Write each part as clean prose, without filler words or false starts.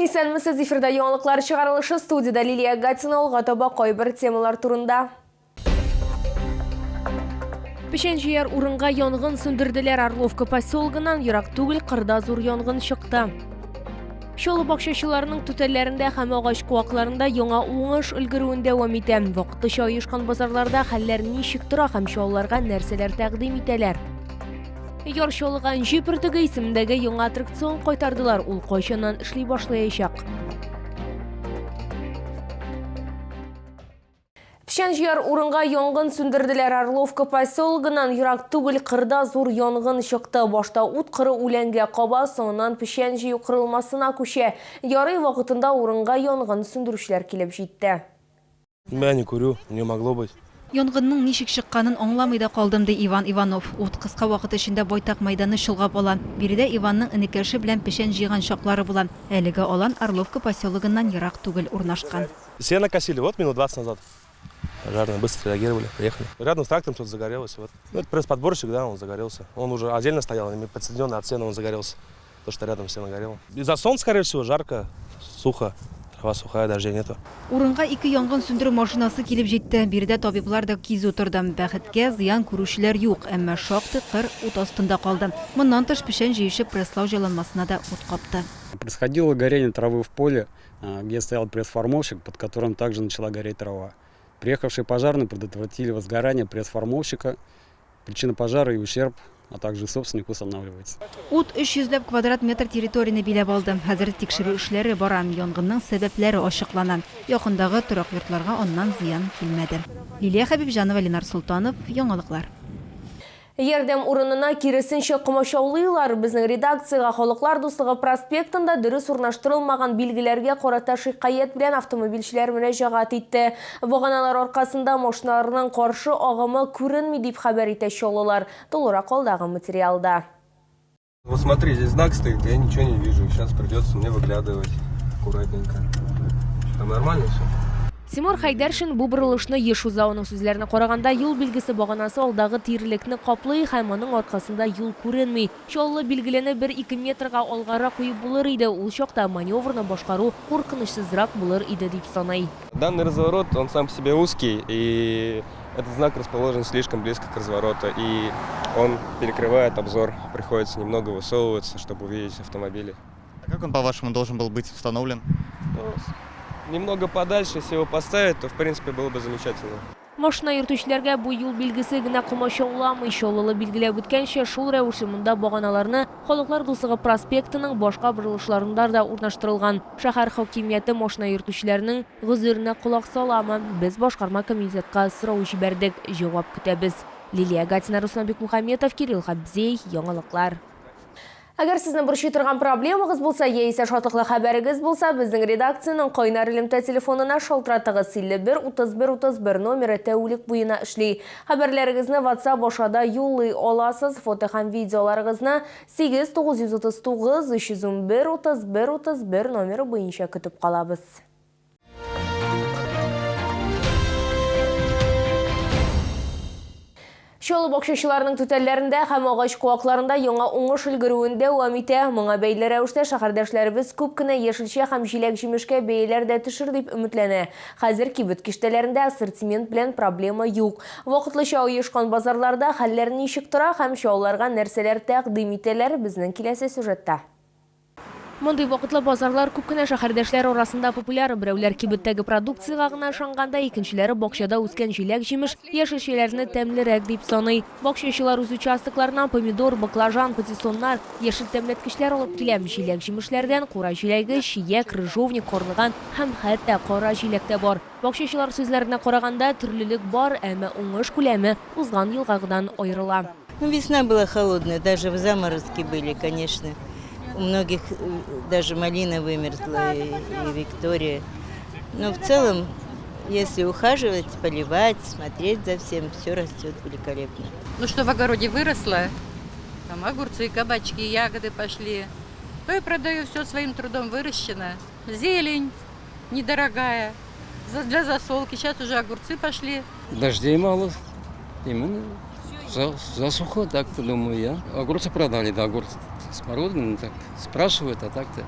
Исәнмесез, эфирда яңалыклар чыгарылышы, студиядә Лилия Гатина, алга таба кайбер темалар турында. Печән җыяр урынга янгын сүндерделәр. Орловка поселогыннан ерак түгел кырда зур янгын чыкты. Чаллы бакчачыларының түтәлләрендә һәм агач куакларында яңа уңыш өлгерүен дәвам итә. Вакытлыча оешкан базарларда хәлләр ничек тора һәм чаллыларга нәрсәләр тәкъдим итәләр? Яр Чаллыга Энҗе бөртеге исемендәге яңа аттракцион кайтардылар. Ул кайчаннан эшли башлаячак? Печән җыяр урынга янгын сүндерделәр. Орловка поселогыннан ерак түгел кырда зур янгын чыкты. Башта ут коры үләнгә каба, соңыннан печән җыю корылмасына күчә. Ярый, вакытында урынга янгын сүндерүчеләр килеп җитте. Я не курю, не могло быть. Янгынның ничек чыкканын аңламый да калдым, ди Иван Иванов. Ут кыска вакыт эчендә байтак мәйданны чолгап ала. Биредә Иванның энекәше белән печән җыйган чаклары була. Әлеге алан Орловка поселогыннан ерак түгел урнашкан. Сено косили, вот минут 20 назад. Пожарные быстро реагировали, приехали. Рядом с трактором что-то загорелось. Вот. Ну, это пресс-подборщик, да, он загорелся. Он уже отдельно стоял, подсоединенный от сена он загорелся. То, что рядом сено горело. Из-за солнца, скорее всего, жарко, сухо. Трава сухая, дождей нету. Урынга ике янгын сүндерү машинасы килеп җитте. Биредә табиблар да кизү торды. Бәхеткә, зыян күрүчеләр юк, әмма шактый кыр ут астында калды. Моннан тыш, печән җыючы пресслау җайланмасына да ут капты. Происходило горение травы в поле, где стоял пресс-формовщик, под которым также начала гореть трава. Приехавшие пожарные предотвратили возгорание пресс-формовщика. Причина пожара и ущерб, а также собственник устанавливается. Ут 300 ләп квадрат метр территорияне биләп алды. Хәзер тикшерү эшләре бара, янгынның сәбәпләре ачыклана. Якындагы торак йортларга аннан зыян килмәде. Лилия Хәбибҗанова, Ленар Солтанов, Яңалыклар. Ярдәм урынына киресенчә комачаулыйлар. Безнең редакциягә Халыклар дуслыгы проспектында дөрес урнаштырылмаган билгеләргә карата шикаять белән автомобильчеләр мөрәҗәгать итте. Баганалар аркасында машиналарның каршы агымы күренми, дип хәбәр итә чаллылар. Тулырак алдагы материалда. Вот смотри, здесь знак стоит, я ничего не вижу. Сейчас придется мне выглядывать аккуратненько. Там нормально все? Тимур Хәйдәршин бу борылышны еш уза. Аның сүзләренә караганда, юл билгесе баганасы алдагы тирлекне каплый һәм аның аркасында юл күренми. Чаллы билгелене бер-ике метрга алгарак куеп булыр иде, ул чакта маневрны башкару куркынычсызрак булыр иде, дип саный. Данный разворот, он сам по себе узкий, и этот знак расположен слишком близко к развороту, и он перекрывает обзор, приходится немного высовываться, чтобы увидеть автомобили. А как он, по-вашему, должен был быть установлен? Ну, немного подальше, если его поставить, то, в принципе, было бы замечательно. Машина йөртүчеләргә бу юл билгесе генә комачауламый. Чаллылы билгеләп үткәнчә, шул рәвешле монда баганаларны Халыклар дуслыгы проспектының башка борылышларында да урнаштырылган. Шәһәр хакимияте машина йөртүчеләрнең гозеренә колак саламы? Без башкарма комитетка сорау җибәрдек, җавап көтәбез. Лилия Гатина, Руслан Бикмухаметов, Кирилл Хабзей, Яңалыклар. Әгәр сезне борчый торган проблемагыз булса, яисә шатлыклы хәбәрегез булса, безнең редакциянең кайнар элемтә телефонына шалтыратыгыз. 51 31 31 номеры тәүлек буена эшли. Хәбәрләрегезне WhatsApp аша да юллый аласыз. Фото һәм видеоларыгызны 8 939 311 31 31 номеры буенча көтеп калабыз. Чаллы бакчачыларының түтәлләрендә һәм агач куакларында яңа уңыш өлгерүен дәвам итә. Моңа бәйле рәвештә шәһәрдәшләребез күп кенә яшелчә һәм җиләк-җимешкә бәяләр дә төшер дип өметләнә. Хәзер кибет киштәләрендә ассортимент белән проблема юк. Вакытлыча оешкан базарларда хәлләр ничек тора һәм чаллыларга нәрсәләр тәкъдим итәләр, безнең киләсе сюжетта. Мондый вакытлы базарлар күп кенә шәһәрдәшләр арасында популяр. Берәүләр кибеттәге продукциягә гына ышанганда, икенчеләре бакчада үскән җиләк-җимеш, яшелчәләрне тәмлерәк дип саный. Бакчачылар үз участокларыннан помидор, баклажан, патиссоннар, яшел тәмләткечләр алып килә. Җиләк-җимешләрдән кура җиләге, чия, крыжовник, карлыган һәм хәтта кара җиләк тә бар. Бакчачылар сүзләренә караганда, төрлелек бар, әмма уңыш күләме узган елгагыдан аерыла. Ну, весна была холодная, даже в заморозки были, конечно. У многих даже малина вымерзла и Виктория. Но в целом, если ухаживать, поливать, смотреть за всем, все растет великолепно. Ну, что в огороде выросло, там огурцы, кабачки, ягоды пошли. То я продаю все своим трудом выращено. Зелень недорогая, для засолки. Сейчас уже огурцы пошли. Дождей мало. Именно засуха, так-то думаю я. Огурцы продали, да, огурцы смородину, так спрашивают, а так-то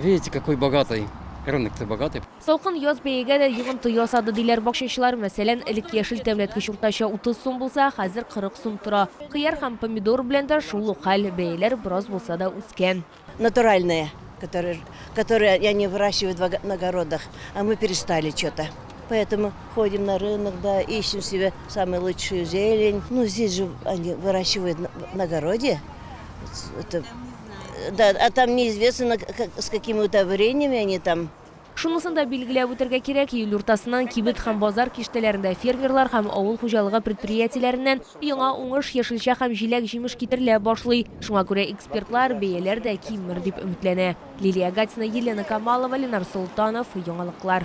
Видите, какой богатый. Рынок-то богатый. Салкын яз бәягә дә йогынты ясады, диләр бакчачылар. Мәсәлән, элек яшел тәмләткеч уртача 30 сум булса, хәзер 40 сум тора. Кыяр һәм помидор белән дә шул ук хәл, бәяләр бераз булса да үскән. Натуральные, которые они выращивают на огородах, а мы перестали что-то. Поэтому ходим на рынок, да, ищем себе самую лучшую зелень. Ну, здесь же они выращивают на огороде. Это, да, а там неизвестно, с какими удобрениями они там. Шунысын да билгеләп үтәргә кирәк, июль уртасыннан кибет һәм базар киштәләрендә фермерлар һәм авыл хуҗалыгы предприятиеләреннән яңа уңыш, яшелчә һәм җиләк-җимеш китерелә башлый. Шуңа күрә экспертлар бәяләр дә кимер дип өметләнә. Лилия Гатина, Елена Камалова, Ленар Солтанов, Яңалыклар.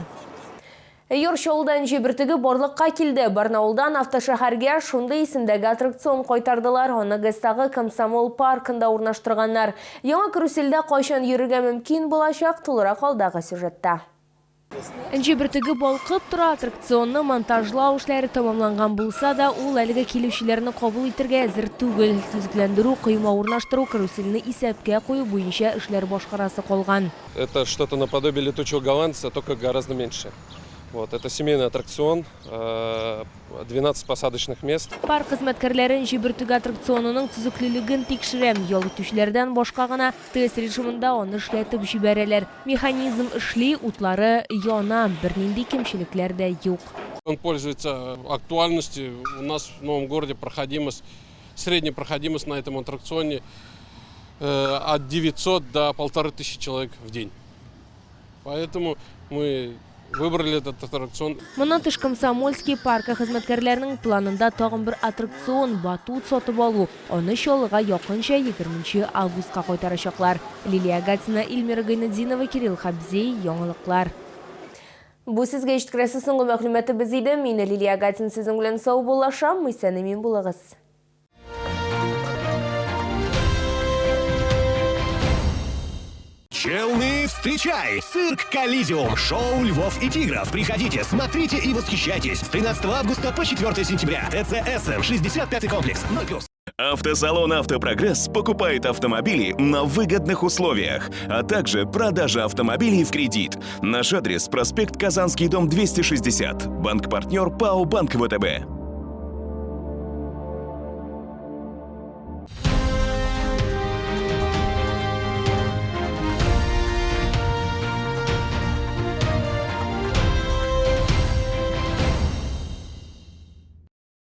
Яр Чаллыда энҗе бөртеге барлыкка килде. Барнаулдан автошәһәргә шундый исемдәге аттракцион кайтардылар. Аны ГЭСтагы Комсомол паркында урнаштырганнар. Яңа карусельдә кайчан йөрергә мөмкин булачак, тулырак алдагы сюжетта. Энҗе бөртеге балкып тора, аттракционны монтажлау эшләре тәмамланган булса да, ул әлегә килүчеләрне кабул итәргә әзер түгел. Төзекләндерү, койма урнаштыру, карусельне исәпкә кую буенча эшләр башкарасы калган. Это что-то наподобие летучего голландца, только гораздо меньше. Вот, это семейный аттракцион, 12 посадочных мест. Парк хезмәткәрләре энҗе бөртеге аттракционының төзеклелеген тикшерә. Ял итүчеләрдән башка гына тест режимында аны эшләтеп җибәрәләр. Механизм эшли, утлары яна, бернинди кимчелекләр дә юк. Он пользуется актуальностью. У нас в новом городе проходимость, средняя проходимость на этом аттракционе от 900 до 1500 человек в день. Поэтому мы выбрали этот аттракцион. Моннан тыш Комсомольский паркы хезмәткәрләренең планында тагын бер аттракцион батут сатып алу. Аны Чаллыга якынча 20 августка кайтарачаклар. Лилия Гатина, Эльмира Гайнетдинова, Кирилл Хабзей, Яңалыклар. Бу сезгә җиткерәсе соңгы мәгълүматыбыз иде. Мин Лилия Гатина сезнең белән саубуллашам. Исән-имин булыгыз. Челны, встречай! Цирк Коллизиум. Шоу львов и тигров. Приходите, смотрите и восхищайтесь. С 13 августа по 4 сентября. ТЦ Эссен, 65 комплекс, 0+. Автосалон «Автопрогресс» покупает автомобили на выгодных условиях, а также продажа автомобилей в кредит. Наш адрес – проспект Казанский, дом 260. Банк-партнер ПАО «Банк ВТБ».